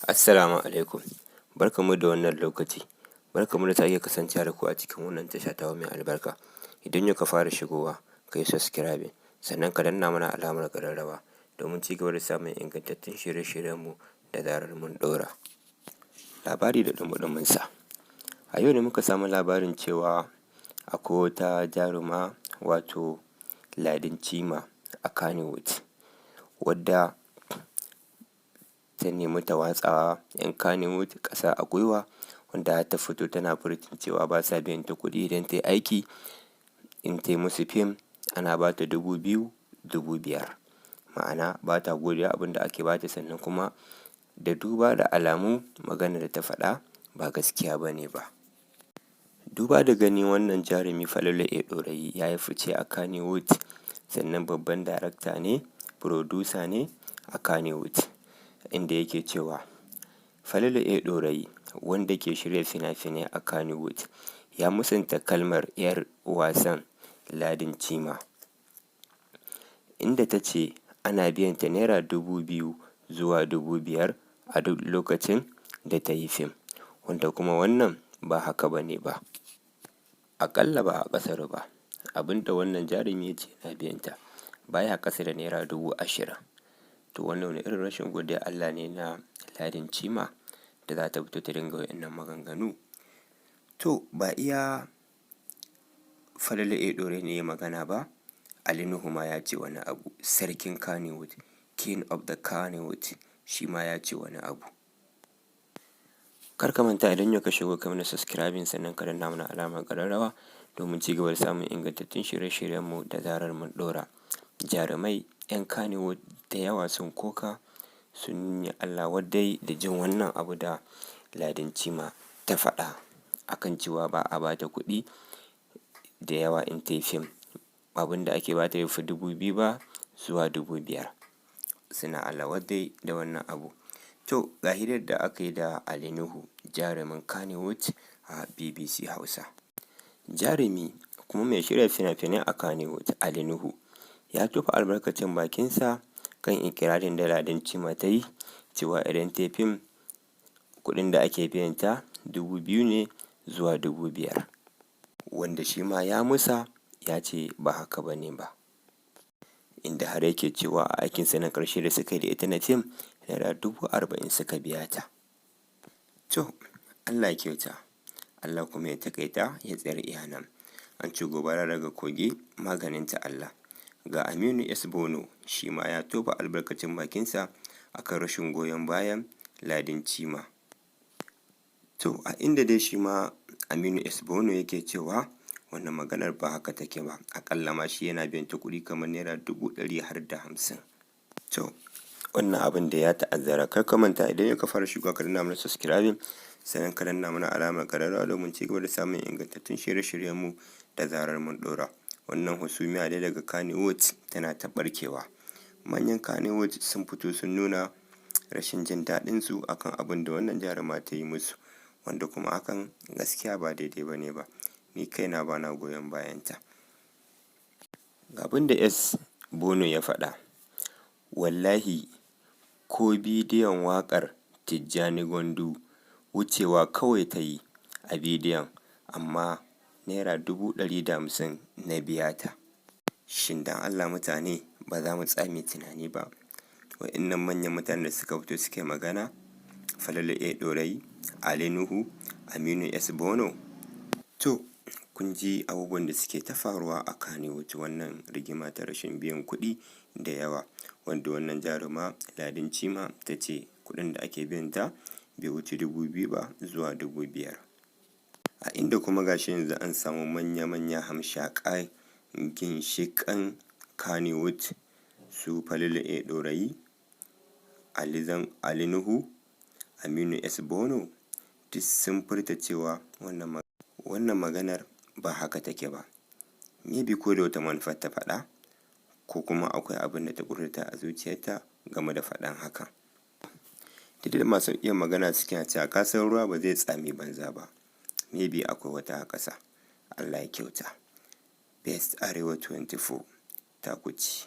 Assalamu alaikum. Barkanmu da wannan lokaci. Barkanmu da sake kasancewa da ku a cikin wannan tasha tamu mai albarka. Idan yau ka fara shigowa, ka yi subscribing, sannan ka danna mana alamar ƙararrawa domin ci gaba da samun ingantattun shirye-shiryenmu da zarar mun ɗora. Labari da ɗumi-ɗuminsa. A yau ne muka samu labarin cewa akwai wata jaruma, wato Ladin Chima a Kannywood, wadda ta nemi ta watsawa 'yan Kannywood ƙasa a gwiwa, wanda ta fito tana furucin cewa ba sa biyan ta kuɗi idan ta yi aiki. In ta yi musu fim, ana ba ta 2000, 5000. Ma'ana, ba ta godiya abin da ake ba ta. Sannan kuma da duba da alamu, maganar da ta faɗa ba gaskiya ba ne ba. Duba da gani, wannan jarumi Falalu A. Ɗorayi ya yi fice a Kannywood, sannan babban darakta ne, producer ne a Kannywood, inda yake cewa Falalu A. Ɗorayi, wanda ke shirya fina-finai a Kannywood, ya musanta kalmar 'yar wasan Ladin Chima, inda ta ce ana biyan ta naira 2000 zuwa 5000 a duk lokacin da ta yi fim, wanda kuma wannan ba haka ba ne ba. Aƙalla ba a ƙasar ba, abin da wannan jarumi ya ce yana biyan ta baya ƙasa da naira 20,000. To, wannan wani irin rashin godiya Allah ne na Ladin Chima da za ta fito ta dinga wa'innan maganganu? To, ba iya Falalu A. Ɗorayi ne ya magana ba, Ali Nuhu ma ya ce wani abu. Sarkin Kannywood, King of the Kannywood, shi ma ya ce wani abu. Kar ka manta, idan yau ka shigo, ka mana subscribing, sannan ka danna mana alamar ƙararrawa domin ci gaba da samun ingantattun shirye-shiryenmu da zarar mun ɗora. Jarumai 'yan Kannywood da yawa sun koka, sun yi Allah wadai da jin wannan abu da Ladin Chima ta faɗa akan cewa ba a ba ta kuɗi da yawa in ta yi fim. Abin da ake ba ta bai fi 2000 ba zuwa 5000. Suna Allah wadai da wannan abu. To, ga hirar da aka yi da Ali Nuhu, jarumin Kannywood, a BBC Hausa. Jarumi kuma mai shirya fina-finai a Kannywood, Ali Nuhu, ya tofa albarkacin bakinsa kan iƙirarin da Ladin Chima ta yi cewa idan ta yi fim, kuɗin da ake biyan ta 2000 ne zuwa 5000. Wanda shi ma ya musa, ya ce ba haka ba ne ba. Inda har yake cewa a aikinsa na ƙarshe da suka yi da ita na fim, naira 40,000 suka biya ta. To, Allah ya kyauta, Allah kuma ya taƙaita, ya tsare iyalan. An ce gobara daga kogi, maganinta Allah. Ga Aminu S. Bono, shi ma ya tofa albarkacin bakinsa a kan rashin goyon bayan Ladin Chima. To, a inda dai shi ma Aminu S. Bono yake cewa wannan maganar ba haka take ba, aƙalla ma shi yana biyan ta kuɗi kamar naira 100,000 har da hamsin. To, wannan abin da ya ta'azzara. Kar ka manta, idan yau ka fara shigowa, ka danna mana subscribing, sannan ka danna mana alamar ƙararrawa domin ci gaba da samun ingantattun shirye-shiryenmu da zarar mun ɗora. Wannan husumiya dai daga Kannywood tana ta ɓarkewa. Manyan Kannywood sun fito sun nuna rashin jin daɗinsu akan abin da wannan jaruma ta yi musu, wanda kuma hakan gaskiya ba daidai ba ne ba. Ni kaina ba na goyon bayanta. Ga abin da S. Bono ya faɗa: "Wallahi ko bidiyon waƙar Tijjani Gwandu, wucewa kawai ta yi a bidiyon, amma naira 150,000 na biya ta." Shin don Allah mutane, ba za mu tsaya mu yi tunani ba? Wa'innan manyan mutanen da suka fito suka yi magana, Falalu A. Ɗorayi, Ali Nuhu, Aminu S. Bono. To, kun ji abubuwan da suke ta faruwa a Kannywood, wannan rigima ta rashin biyan kuɗi da yawa, wanda wannan jaruma Ladin Chima ta ce kuɗin da ake biyan ta bai wuce 2000 ba zuwa 5000. A inda kuma ga shi yanzu an samu manya-manya hamshaƙai ginshiƙan Kannywood, su Falalu A. Ɗorayi, Ali Nuhu, Aminu S. Bono, duk sun furta cewa wannan maganar ba haka take ba. Maybe ko da wata manufar ta faɗa, ko kuma akwai abin da ta ƙudurta a zuciyarta game da faɗan hakan. Duk da masu iya magana suke cewa ka san ruwa ba zai tsami banza ba. Maybe akwai wata a ƙasa. Allah ya kyauta. Best Arewa 24 ta ku ci.